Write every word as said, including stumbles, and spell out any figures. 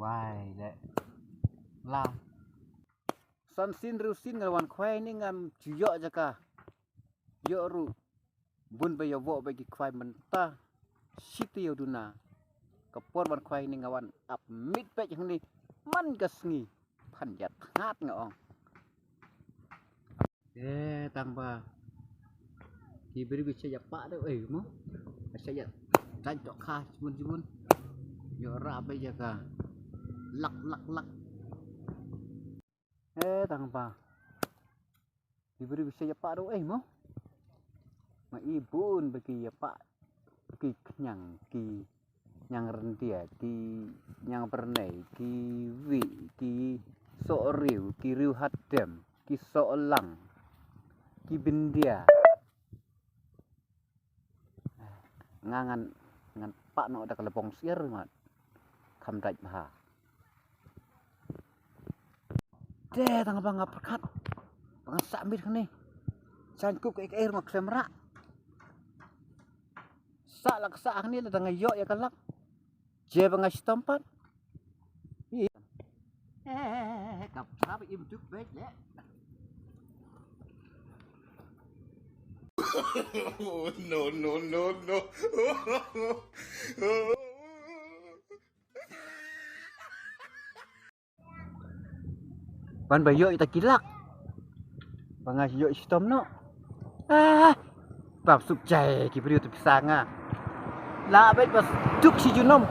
Wai le. La. San sien hynriew sien nga wan khwai ne ngam ju ïoh jaka. Ïoh ruh. Bun ba ïa voh ba ki khwai mynta. Shi taïew duna. Ka por ban khwai ne nga wan ap miet beit hangne. Man ka sngi. Phan ïa thngat nga ong. Eh, tang ba. Ki briew ki shah ïa pah dei, eh, mo. Shah ïa. Tang tok kha, jibun, jibun. Ïoh rah ba ïa ka. Lak, lak, lak. Eh, tang ba. Ki briew ki shah ïa pah dei, eh, mo. Ma i bun ba ki ïa pah. Ki khñiang, ki ñiang ryndia, ki ñiang byrnei, ki wih, ki soh riew, ki riew hadem, ki soh lang, ki bindia. Nga ngan, ngan pah noh da ka labong syiar mat. Kham dait bha. Te tang ba nga pyrkhat. Ba nga sah miet kane. Shan kup ka ik air ma klem rak. Sah la ka sah hangne la da nga ïoh ïa ka lak. Je ba nga shitom pat. Eh, ka pha ba im duk beit le. No, no, no, no. Ban ba ïoh ita ki lak. Ba nga ïoh shitom noh. Ah, bam suk jai ki briew tu pisa nga. La beit ba duk shi junom.